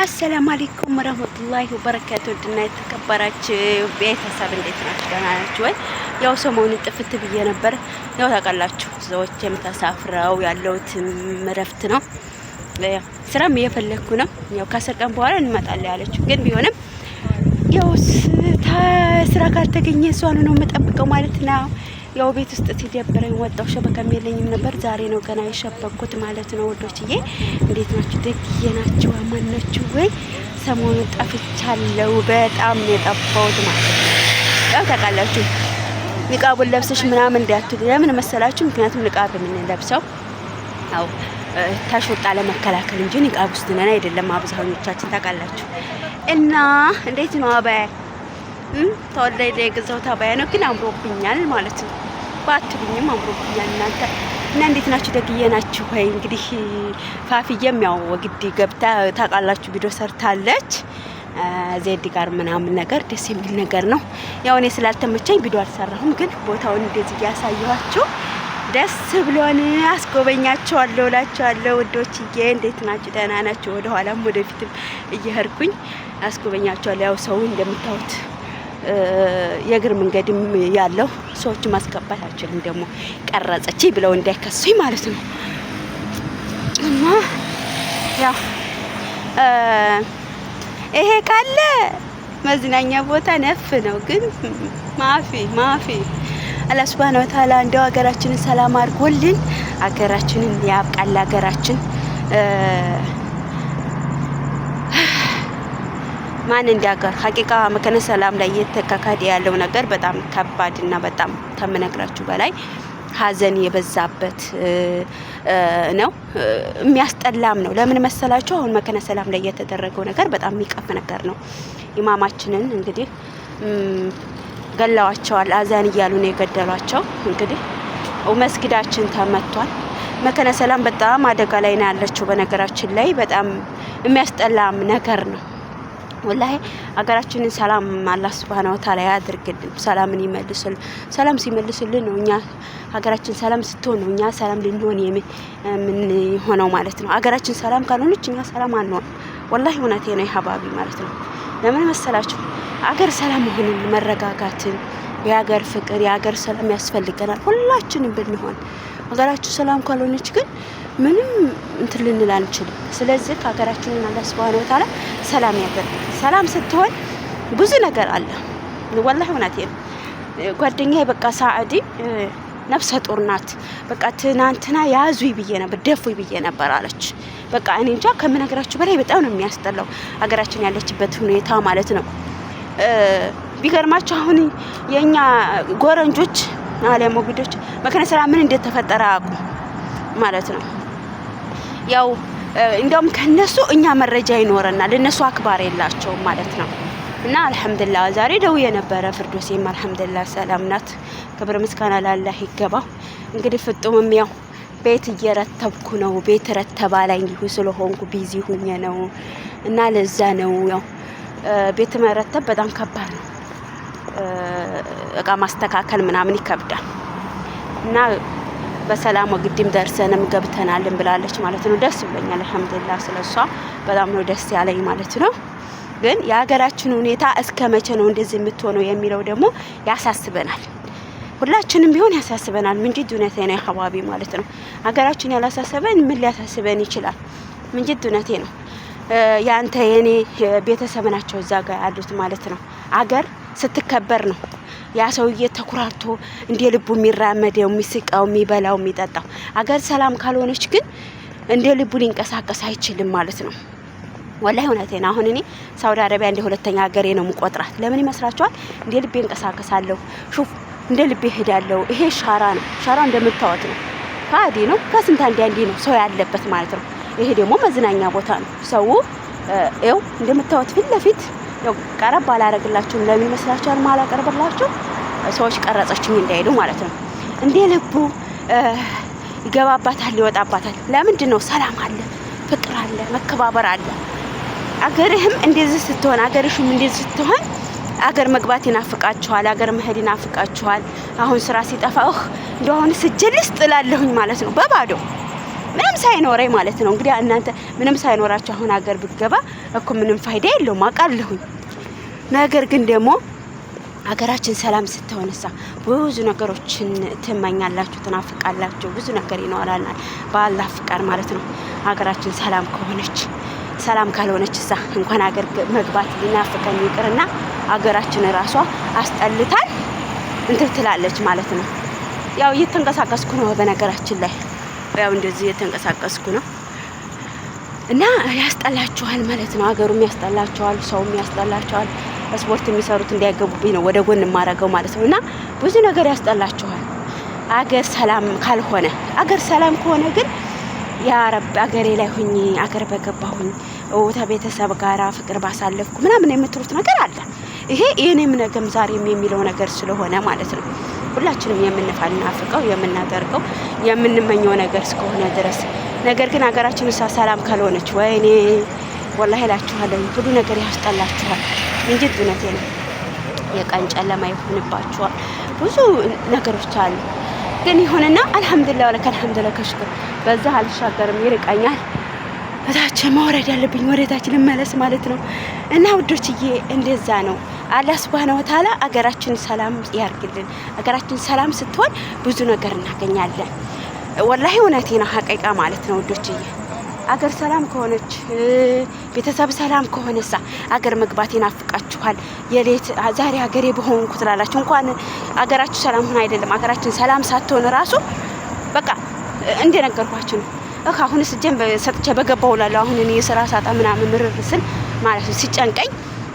السلام عليكم ورحمة الله وبركاته። ውድና የተከበራችሁ ቤተሰብ እንዴት ናችሁ? ደህና ናችሁ ወይ? ያው ሰሞኑን ጥፍት ብዬ ነበር። ያው ታውቃላችሁ ሰዎችም ተሳፍረው ያለሁትም እረፍት ነው። ስራም እየፈለግኩ ነው። ያው ከ10 ቀን በኋላ እንመጣለን ያለችው ግን ቢሆንም ያው ስራ ካልተገኘ እሷን ነው የምጠብቀው ማለት ነው። ያው ቤት ውስጥ ሲደብረኝ ወጣሁ። شبكة ም የለኝም ነበር። ዛሬ ነው ገና የሸበኩት ማለት ነው። ወዶችዬ እንዴት ናችሁ? ደግዬ ናችሁ? አማን ናችሁ ወይ? ሰሞኑን ጠፍቻለሁ። በጣም ነው የጠፋሁት ማለት ነው። ያው ታውቃላችሁ ንቃቡን ለብሰሽ ምናምን እንዳትሉ። ለምን መሰላችሁ? ምክንያቱም ንቃብ የምንለብሰው ያው ተ شرطة ለመከላከል እንጂ ንቃብ ውስጥ ነን አይደለም። አብዛኞቻችን ታውቃላችሁ። እና እንዴት ነው አባያ ተወላይደ የገዛሁት አባያ ነው፣ ግን አምሮብኛል ማለት ነው። ባትሉኝም አምሮብኛል እናንተ። እና እንዴት ናችሁ? ደግዬ ናችሁ ወይ? እንግዲህ ፋፍዬም ያው ግዲ ገብታ ታውቃላችሁ ቪዲዮ ሰርታለች ዜድ ጋር ምናምን ነገር ደስ የሚል ነገር ነው። ያው እኔ ስላልተመቸኝ ቪዲዮ አልሰራሁም፣ ግን ቦታውን እንደዚህ እያሳየኋችሁ ደስ ብሎን አስጎበኛቸዋለሁ እላቸዋለሁ። ውዶችዬ እንዴት ናችሁ? ደህና ናችሁ? ወደ ኋላም ወደፊትም እየሄድኩኝ አስጎበኛቸዋለሁ። ያው ሰው እንደምታዩት የእግር መንገድም ያለው ሰዎች ማስገባት አልችልም፣ ደግሞ ቀረጸች ብለው እንዳይከሱኝ ማለት ነው። እና ያው ይሄ ካለ መዝናኛ ቦታ ነፍ ነው፣ ግን مافي مافي። አላህ سبحانه وتعالى እንደው ሀገራችንን ሰላም አድርጎልን ሀገራችንን ያብቃል። ሀገራችን ማን እንዲያገር حقيقة መከነ ሰላም ላይ እየተካካደ ያለው ነገር በጣም ከባድ እና በጣም ከምነግራችሁ በላይ ሀዘን የበዛበት ነው። የሚያስጠላም ነው። ለምን መሰላችሁ? አሁን መከነ ሰላም ላይ የተደረገው ነገር በጣም የሚቀፍ ነገር ነው። ኢማማችንን እንግዲህ ገለዋቸዋል። አዛን እያሉ ነው የገደሏቸው። እንግዲህ መስጊዳችን ተመቷል። መከነ ሰላም በጣም አደጋ ላይ ነው ያለችው። በነገራችን ላይ በጣም የሚያስጠላም ነገር ነው። والله ሀገራችንን ሰላም አላህ سبحانه وتعالى ያድርግልን፣ ሰላምን ይመልስልን። ሰላም ሲመልስልን ነው እኛ ሀገራችን ሰላም ስትሆን ነው እኛ ሰላም ልንሆን የምንሆነው ማለት ነው። ሀገራችን ሰላም ካልሆነች እኛ ሰላም አንሆን። والله እውነቴ ነው حبايبي ማለት ነው። ለምን መሰላችሁ? አገር ሰላም መሆንን፣ መረጋጋትን፣ የሀገር ፍቅር፣ የሀገር ሰላም ያስፈልገናል ሁላችንም ብንሆን። ሀገራችን ሰላም ካልሆነች ግን ምንም እንትን ልንል አንችልም። ስለዚህ ሀገራችንን አላህ سبحانه وتعالى ሰላም ያደርግ። ሰላም ስትሆን ብዙ ነገር አለ። والله እውነቴ ነው። ጓደኛዬ በቃ ሳዕዲ ነፍሰ ጡር ናት። በቃ ትናንትና ያዙኝ ብዬ ነበር፣ ደፉኝ ብዬ ነበር አለች። በቃ እኔ እንጃ ከምነግራችሁ በላይ በጣም ነው የሚያስጠላው ሀገራችን ያለችበት ሁኔታ ማለት ነው። ቢገርማችሁ አሁን የእኛ ጎረንጆች አለሞግዶች መከነ ሰላም ምን እንደተፈጠረ አያውቁም ማለት ነው። ያው እንዲያውም ከነሱ እኛ መረጃ ይኖረናል፣ እነሱ أخبار የላቸውም ማለት ነው። እና الحمد لله ዛሬ ደውዬ ነበረ። ፍርዶሴም الحمد لله ሰላም ናት። ክብር ምስጋና ለአላህ ይገባው። እንግዲህ ፍጡምም ያው ቤት እየረተብኩ ነው። ቤት ረተባ ላይ እንዲሁ ስለሆንኩ busy ሁኜ ነው እና ለዛ ነው። ያው ቤት መረተብ በጣም ከባድ ነው። እቃ ማስተካከል ምናምን ይከብዳል። እና በሰላም ወግዲም ደርሰንም ገብተናልን ብላለች ማለት ነው። ደስ ብሎኛል። الحمد لله ስለሷ በጣም ነው ደስ ያለኝ ማለት ነው። ግን የሀገራችን ሁኔታ እስከ መቼ ነው እንደዚህ የምትሆነው የሚለው ደግሞ ያሳስበናል። ሁላችንም ቢሆን ያሳስበናል። من جد እውነቴ ነው حبايبي ማለት ነው። ሀገራችን ያላሳሰበን ምን ሊያሳስበን ይችላል? من جد እውነቴ ነው። ያንተ የኔ ቤተሰብ ናቸው እዛ ጋር ያሉት ማለት ነው። አገር ስትከበር ነው ያ ሰውዬ ተኩራርቶ እንደ ልቡ የሚራመደው፣ የሚስቀው፣ የሚበላው፣ የሚጠጣው። አገር ሰላም ካልሆነች ግን እንደ ልቡ ሊንቀሳቀስ አይችልም ማለት ነው። والله እውነቴ ነው። አሁን እኔ ሳውዲ አረቢያ እንደ ሁለተኛ ሀገሬ ነው የምቆጥራት። ለምን ይመስላችኋል? እንደ ልቤ እንቀሳቀሳለሁ፣ شوف እንደ ልቤ እሄዳለሁ። ይሄ شارع ነው። شارع እንደምታወት ነው፣ فاضي ነው። ከስንት አንዴ አንዴ ነው ሰው ያለበት ማለት ነው። ይሄ ደግሞ መዝናኛ ቦታ ነው። ሰው ይኸው እንደምታወት ፊት ለፊት ያው ቀረብ አላረግላችሁም። ለምን ይመስላችኋል ማላቀርብላችሁ? ሰዎች ቀረጸችኝ እንዳይሉ ማለት ነው። እንደ ልቡ ይገባባታል፣ ይወጣባታል። ለምንድን ነው? ሰላም አለ፣ ፍቅር አለ፣ መከባበር አለ። አገርህም እንደዚህ ስትሆን፣ አገርሽም እንደዚህ ስትሆን አገር መግባት ይናፍቃችኋል፣ አገር መሄድ ይናፍቃችኋል። አሁን ስራ ሲጠፋ እንደው አሁን ስጀልስ ጥላለሁኝ ማለት ነው በባዶ። ምንም ሳይኖረኝ ማለት ነው። እንግዲህ እናንተ ምንም ሳይኖራችሁ አሁን ሀገር ብትገባ እኮ ምንም ፋይዳ የለውም አውቃለሁኝ። ነገር ግን ደግሞ ሀገራችን ሰላም ስትሆንሳ ብዙ ነገሮችን ትመኛላችሁ፣ ትናፍቃላችሁ። ብዙ ነገር ይኖራል በአላህ ፍቃድ ማለት ነው። ሀገራችን ሰላም ከሆነች፣ ሰላም ካልሆነች እሳ እንኳን ሀገር መግባት ሊናፍቀን ይቅርና ሀገራችን ራሷ አስጠልታል እንትን ትላለች ማለት ነው። ያው እየተንቀሳቀስኩ ነው። በነገራችን ላይ ያው እንደዚህ እየተንቀሳቀስኩ ነው እና ያስጠላችኋል ማለት ነው። ሀገሩም ያስጠላችኋል፣ ሰውም ያስጠላችኋል። ስፖርት የሚሰሩት እንዳይገቡብኝ ነው ወደ ጎን የማደርገው ማለት ነው። እና ብዙ ነገር ያስጠላችኋል አገር ሰላም ካልሆነ። አገር ሰላም ከሆነ ግን ያ ረብ አገሬ ላይ ሁኜ አገር በገባሁኝ ቤተሰብ ጋራ ፍቅር ባሳለፍኩ ምናምን የምትሉት ነገር አለ። ይሄ የኔም ነገም ዛሬም የሚለው ነገር ስለሆነ ማለት ነው። ሁላችንም የምንፋናፍቀው፣ የምናደርገው፣ የምንመኘው ነገር እስከሆነ ድረስ። ነገር ግን ሀገራችን እሳ ሰላም ካልሆነች ወይኔ ወላሂ እላችኋለሁ ሁሉ ነገር ያስጠላችኋል። እንጂ እውነቴ ነው። የቀን ጨለማ ይሆንባችኋል። ብዙ ነገሮች አሉ። ግን ይሁንና አልሐምዱሊላህ ወለከ አልሐምዱሊላህ ከሽክር በዛ አልሻገርም፣ ይርቀኛል። እታች መውረድ ያለብኝ ወደ ታች ልመለስ ማለት ነው። እና ውዶችዬ እንደዛ ነው። አላህ ሱብሃነሁ ወተዓላ አገራችን ሰላም ያርግልን። አገራችን ሰላም ስትሆን ብዙ ነገር እናገኛለን። ወላሂ እውነቴ ነው፣ ሀቂቃ ማለት ነው ውዶችዬ። አገር ሰላም ከሆነች፣ ቤተሰብ ሰላም ከሆነሳ አገር መግባት ይናፍቃችኋል። የሌት ዛሬ አገሬ በሆንኩ ትላላችሁ። እንኳን አገራችሁ ሰላም ሆነ አይደለም አገራችን ሰላም ሳትሆን ራሱ በቃ እንደነገርኳችሁ ነው። እህ አሁንስ እጄን ሰጥቼ በገባሁ እላለሁ። አሁን እኔ የስራ ሳጣ ምናምን ምርር ስል ማለት ነው ሲጨንቀኝ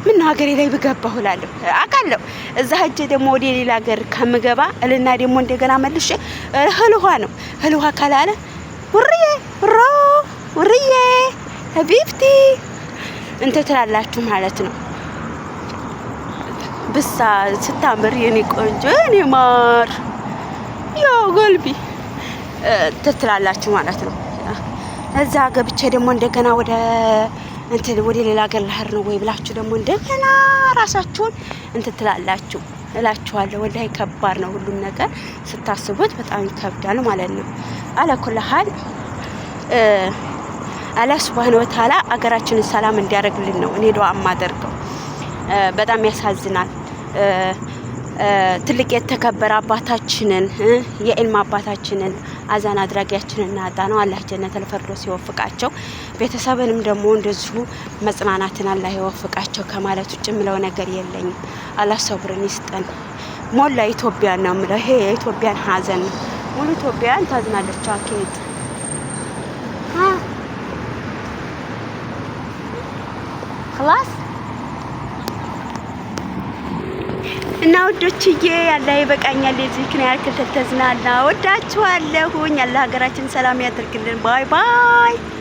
ምን ነው ሀገሬ ላይ ብገባሁ እላለሁ። አውቃለሁ እዛ ሄጄ ደግሞ ወደ ሌላ ሀገር ከምገባ እልና ደግሞ እንደገና መልሼ እህል ውሃ ነው። እህል ውሃ ካላለ ውርዬ ውሮ ውርዬ حبيبتي እንትን ትላላችሁ ማለት ነው። ብሳ ስታምር የኔ ቆንጆ የኔ ማር يا قلبي እንትን ትላላችሁ ማለት ነው። እዛ ገብቼ ደግሞ እንደገና ወደ እንትን ወደ ሌላ ሀገር ልሄድ ነው ወይ ብላችሁ ደግሞ እንደገና ራሳችሁን እንትን ትላላችሁ እላችኋለሁ። ወላሂ ከባድ ነው ሁሉም ነገር ስታስቡት በጣም ይከብዳል ማለት ነው። على كل حال አላህ ሱብሃነሁ ወተዓላ አገራችንን ሰላም እንዲያደርግልን ነው እኔ ዱዓ የማደርገው። በጣም ያሳዝናል። ትልቅ የተከበረ አባታችንን፣ የኢልም አባታችንን፣ አዛን አድራጊያችንን አጣ ነው። አላህ ጀነተል ፈርዶስ ይወፍቃቸው። ቤተሰብንም ደግሞ እንደዚሁ መጽናናትን አላህ ይወፍቃቸው ከማለት ውጭ የምለው ነገር የለኝም። አላህ ሰብርን ይስጠን። ሞላ ኢትዮጵያን ነው የምለው። ይሄ የኢትዮጵያን ሀዘን ነው። ሙሉ ኢትዮጵያን ታዝናለች። أكيد خلاص እና ውዶችዬ አላህ ይበቃኛል። የዚህን ያክል ተዝናና። ወዳችኋለሁኝ። አላህ ሀገራችን ሰላም ያደርግልን። Bye bye።